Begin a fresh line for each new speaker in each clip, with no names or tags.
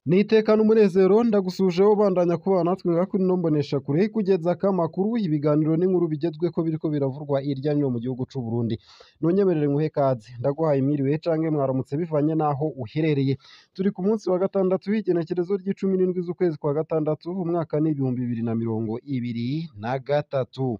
Nitekana umunezero ndagusujeho bandanya kubana natwe ngaha kuri ino mboneshakure kugeza ko amakuru ibiganiro n'inkuru bigezweko biriko biravurwa irya nino mu gihugu c'u Burundi. Nunyemerere nguhe kaze, ndaguhaye mwiriwe canke mwaramutse bivanye n'aho uherereye. Turi ku munsi wa gatandatu w'igenekerezo ry'icumi n'indwi z'ukwezi kwa gatandatu umwaka ni 2023.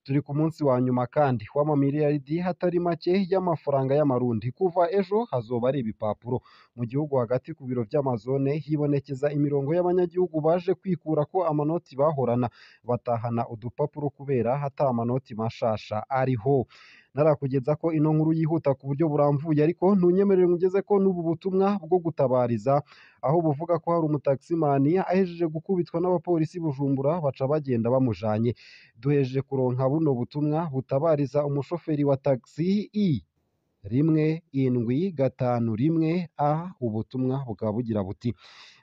Turi ku munsi wa nyuma kandi w'amamiliyaridi atari make y'amafaranga y'amarundi. Kuva ejo hazoba ari ibipapuro. Mu gihugu hagati ku biro vy'amazone hibonekeza imirongo y'abanyagihugu baje kwikurako amanoti bahorana, batahana udupapuro kubera ata manoti mashasha ariho. Narakugeza ko ino nkuru yihuta ku buryo buramvuye, ariko ntunyemerere ngugeze ko n'ubu butumwa bwo gutabariza, aho buvuga ko hari umutaximani ahejeje gukubitwa n'abapolisi Bujumbura baca bagenda bamujanye. Duhejeje kuronka buno butumwa butabariza umushoferi wa taxi I 1751 A. Ubutumwa bukaba bugira buti: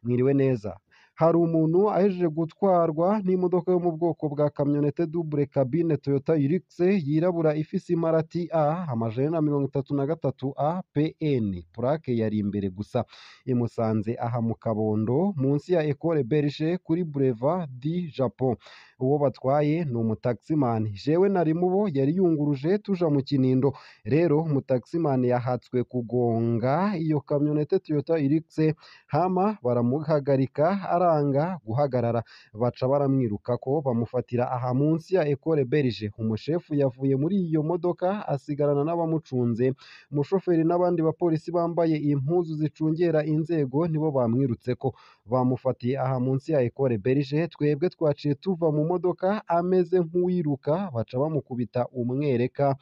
mwiriwe neza, hari umuntu ahejeje gutwarwa n'imodoka yo mu bwoko bwa kamyonete double cabine Toyota Hilux yirabura ifise imparati A 433 A PN, plaque yari imbere gusa, imusanze aha mu Kabondo munsi ya Ecole Belge kuri Boulevard du Japon. Uwo batwaye ni umutaximani, jewe nari mubo yari yunguruje tuja mu Kinindo. Rero umutaximani yahatswe kugonga iyo kamyonete Toyota Hilux, hama baramuhagarika aranga guhagarara, baca baramwirukako bamufatira aha munsi ya Ecole Belge. Umushefu yavuye muri iyo modoka asigarana n'abamucunze, umushoferi n'abandi bapolisi bambaye impuzu zicungera inzego nibo bamwirutseko, bamufatiye aha munsi ya Ecole Belge. Twebwe twaciye tuva mu modoka ameze nk'uwiruka, baca bamukubita umwereka,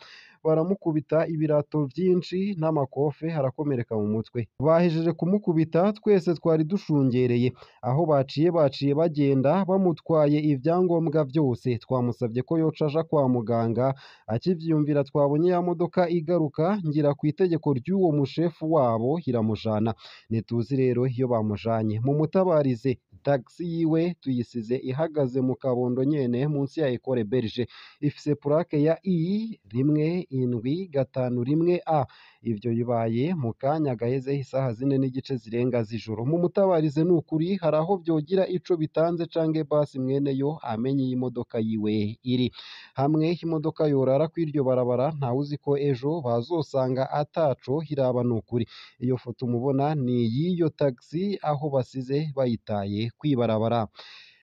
baramukubita ibirato vyinshi n'amakofe, arakomereka mu mutwe. Bahejeje kumukubita twese twari dushungereye, aho baciye bagenda bamutwaye ivyangombwa vyose. Twamusavye ko yoca aja kwa muganga, akivyiyumvira twabonye ya modoka igaruka ngira kw'itegeko ry'uwo mushefu wabo iramujana. Ntituzi rero iyo bamujanye, mumutabarize. Taxi yiwe tuyisize ihagaze mu Kabondo nyene munsi ya Ecole Belge, ifise plaque ya I 1751 A. Ivyo bibaye mu kanya gaheze isaha 4:30 zirenga z'ijoro. Mumutabarize nukuri, hari aho vyogira ico bitanze canke basi mweneyo amenye iyo imodoka yiwe iri. Hamwe imodoka yorara kw'iryo barabara ntawuzi ko ejo bazosanga ataco iraba nukuri. Iyo foto mubona ni iy'iyo taxi aho basize bayitaye kw'ibarabara.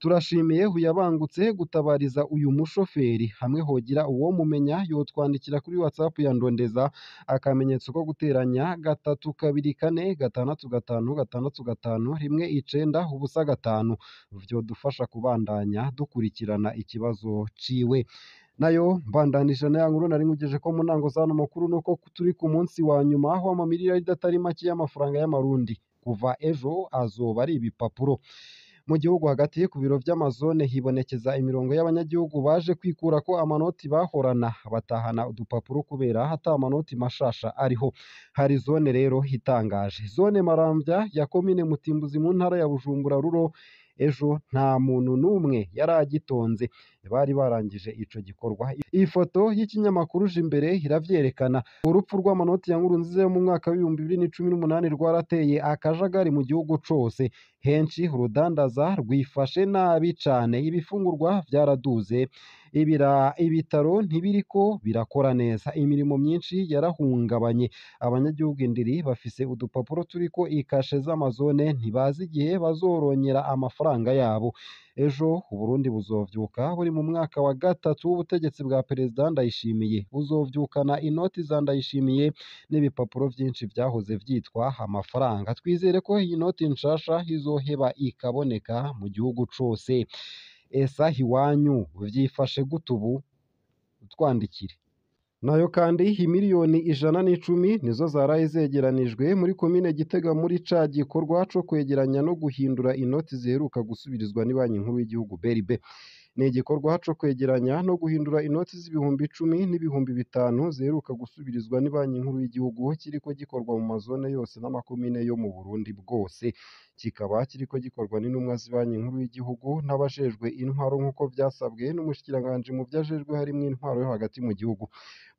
Turashimiye uyabangutse gutabariza uyu mushoferi. Hamwe hogira uwo mumenya yotwandikira kuri WhatsApp ya Ndondeza akamenyetso ko guteranya 324 656 5 1 9 0 5, vyodufasha kubandanya dukurikirana ikibazo ciwe. Nayo mbandanije na ya nkuru nari nkugejeje ko mu ntango z'ano makuru, nuko turi ku munsi wa nyuma w'amamiliyaridi atari make y'amafaranga y'amarundi. Kuva ejo azoba ari ibipapuro. Mu gihugu hagati ku biro vy'amazone hibonekeza imirongo y'abanyagihugu baje kwikurako amanoti bahorana, batahana udupapuro kubera ata manoti mashasha ariho. Hari zone rero itangaje, zone Maramvya ya komine Mutimbuzi mu ntara ya Bujumbura Ruro. Ejo nta muntu n'umwe yari agitonze, bari barangije ico gikorwa. Iyi foto y'ikinyamakuru Jimbere iravyerekana. Urupfu rw'amanoti ya Nkurunziza yo mu mwaka wa 2018 rwarateye akajagari mu gihugu cose. Henshi urudandaza rwifashe nabi cane, ibifungurwa vyaraduze, ibitaro ntibiriko birakora neza, imirimo myinshi yarahungabanye. Abanyagihugu indiri bafise udupapuro turiko ikashe z'amazone ntibazi igihe bazoronyera amafaranga yabo. Ejo Uburundi buzovyuka buri mu mwaka wa gatatu w'ubutegetsi bwa Perezida Ndayishimiye, buzovyukana inoti za Ndayishimiye n'ibipapuro vyinshi vyahoze vyitwa amafaranga. Twizere ko iyi noti nshasha izoheba ikaboneka mu gihugu cose. Ese aho iwanyu vyifashe gute ubu? Twandikire. Nayo kandi imiliyoni 110 nizo zaraye zegeranijwe muri komine Gitega muri ca gikorwa co kwegeranya no guhindura inoti ziheruka gusubirizwa n'ibanki nkuru y'igihugu BRB. Ni igikorwa co kwegeranya no guhindura inoti z'ibihumbi 10 n'ibihumbi 5 ziheruka gusubirizwa n'ibanki nkuru y'igihugu, kiriko gikorwa mu mazone yose n'amakomine yo mu Burundi bwose. Kikaba kiriko gikorwa n'intumwa z'ibanki nkuru y'igihugu n'abajejwe intwaro nk'uko vyasabwe n'umushikiranganji mu vyo ajejwe harimwo intwaro yo hagati mu gihugu.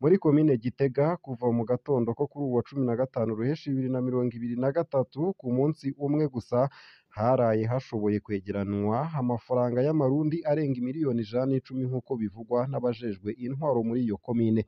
Muri komine Gitega kuva mu gatondo ko kuri uwa 15 Ruheshi 2023, ku munsi umwe gusa Haraye hashoboye kwegeranwa amafaranga y'amarundi arenga imiliyoni 110 nk'uko bivugwa n'abajejwe intwaro muri iyo komine.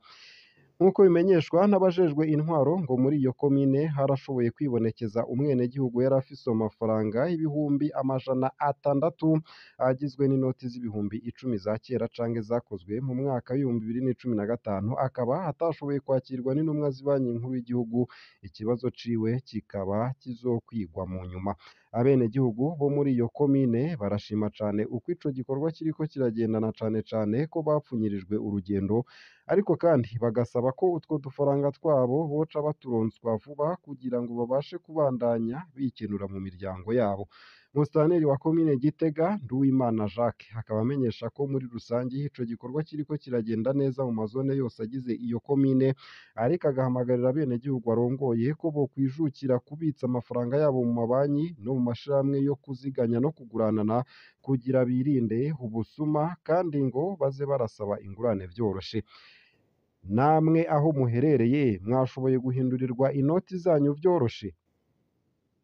Nk'uko bimenyeshwa n'abajejwe intwaro, ngo muri iyo komine harashoboye kwibonekeza umwenegihugu yari afise amafaranga 600,000 agizwe n'inoti z'ibihumbi 10 za kera canke zakozwe mu mwaka w'2015, akaba atashoboye kwakirwa n'intumwa z'ibanki nkuru y'igihugu. Ikibazo ciwe kikaba kizokwigwa mu nyuma. Abenegihugu bo muri iyo komine barashima cane uko ico gikorwa kiriko kiragenda, na cane cane ko bapfunyirijwe urugendo, ariko kandi bagasaba ko utwo dufaranga twabo boca baturonswa vuba kugira ngo babashe kubandanya bikenura mu miryango yabo. Musitanteri wa komine Gitega, Nduwimana Jacques, akaba amenyesha ko muri rusangi ico gikorwa kiriko kiragenda neza mu mazone yose agize iyo komine, ariko agahamagarira abenegihugu arongoye ko bokwijukira kubitsa amafaranga yabo mu mabanki no mu mashirahamwe yo kuziganya no kuguranana kugira birinde ubusuma, kandi ngo baze barasaba ingurane vyoroshe. Namwe aho muherereye mwashoboye guhindurirwa inoti zanyu vyoroshe?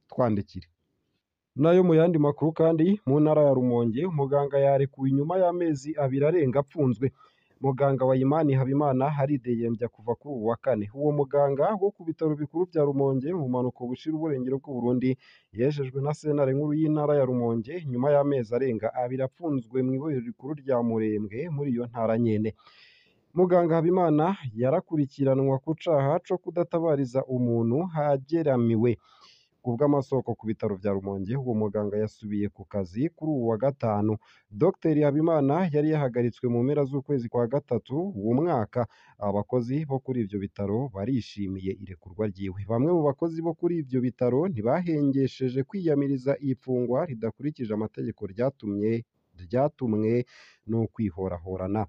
Twandikire. Nayo mu yandi makuru kandi, mu ntara ya Rumonge umuganga yarekuwe inyuma y'amezi 2 arenga apfunzwe. Muganga Wayimani Habimana aridegembya kuva kuri uwu wa kane. Uwo muganga wo ku bitaro bikuru vya Rumonge mu bumanuko bushira uburengero bw'Uburundi yejejwe na sentare nkuru y'intara ya Rumonge nyuma y'amezi arenga 2 apfunzwe mw'ibohero rikuru rya Murembwe muri iyo ntara nyene. Muganga Habimana yarakurikiranwa ku caha co kudatabariza umuntu hageramiwe. Kubw'amasoko ku bitaro vya Rumonge, uwo muganga yasubiye ku kazi kuri uwu wa gatanu. Dr Habimana yari yahagaritswe mu mpera z'ukwezi kwa gatatu uwo mwaka. Abakozi bo kuri ivyo bitaro barishimiye irekurwa ryiwe. Bamwe mu bakozi bo kuri ivyo bitaro ntibahengesheje kwiyamiriza ifungwa ridakurikije amategeko ryatumwe n'ukwihorahorana.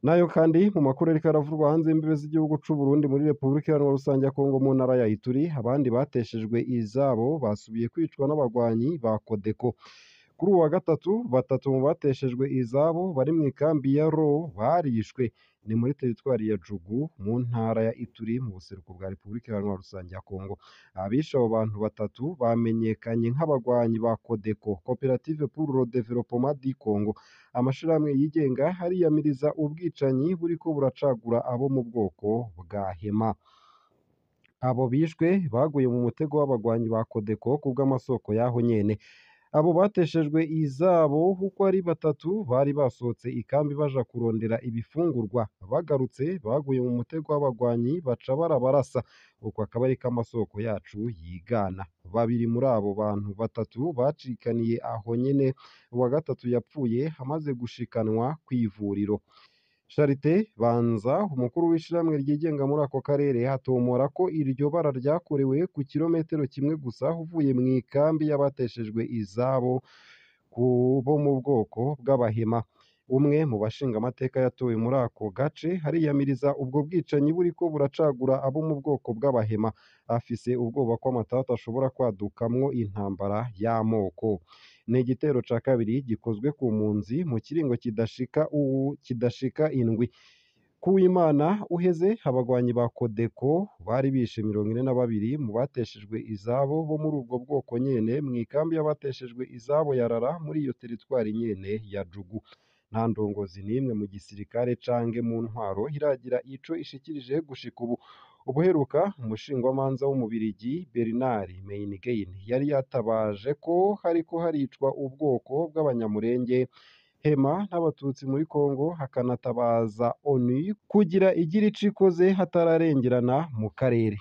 Nayo kandi mu makuru ariko aravurwa hanze y'imbibe z'igihugu c'u Burundi, muri Repubulika Iharanira Rusange ya Kongo mu ntara ya Ituri, abandi bateshejwe izabo basubiye kwicwa n'abagwanyi ba Codeco. Kuri uwu wa gatatu, batatu mu bateshejwe izabo bari mw'ikambi ya Ro barishwe. Ni muri teritwari ya Jugu mu ntara ya Ituri mu buseruko bwa Repubulika Iharanira Rusange ya Kongo. Abishe abo bantu batatu bamenyekanye nk'abagwanyi ba Codeco, Koperative pour le Développement du Congo. Amashirahamwe yigenga ariyamiriza ubwicanyi buriko buracagura abo mu bwoko bwa Hema. Abo bishwe baguye mu mutego w'abagwanyi ba Codeco kubw'amasoko y'aho nyene. Abo bateshejwe izabo uko ari batatu bari basohotse ikambi baja kurondera ibifungurwa, bagarutse baguye mu mutego w'abagwanyi baca barabarasa. Uko akaba ariko amasoko yacu yigana. Babiri muri abo bantu batatu bacikaniye aho nyene, uwa gatatu yapfuye amaze gushikanwa kw'ivuriro. Charite Banza, umukuru w'ishirahamwe ryigenga muri ako karere, atomora ko iryo bara ryakorewe ku kirometero kimwe gusa uvuye mw'ikambi y'abateshejwe izabo bo mu bwoko bw'Abahema. Umwe mu bashingamateka yatowe muri ako gace ariyamiriza ubwo bwicanyi buriko buracagura abo mu bwoko bw'Abahema. Afise ubwoba ko amatati ashobora kwadukamwo intambara y'amoko. Ni igitero ca kabiri gikozwe ku mpunzi mu kiringo kidashika indwi. Kuwimana uheze, abagwanyi ba Codeco bari bishe 42 mu bateshejwe izabo bo muri ubwo bwoko nyene mw'ikambi y'abateshejwe izabo ya Rara muri iyo teritwari nyene ya Jugu. Nta ndongozi n'imwe mu gisirikare canke mu ntwaro iragira ico ishikirije gushika ubu. Ubuheruka umushingwamanza w'umubirigi Bernard Maingain yari yatabaje ko hariko haricwa ubwoko bw'Abanyamurenge, Hema n'Abatutsi muri Kongo, hakanatabaza ONU kugira igire ico ikoze hatararengerana mu karere.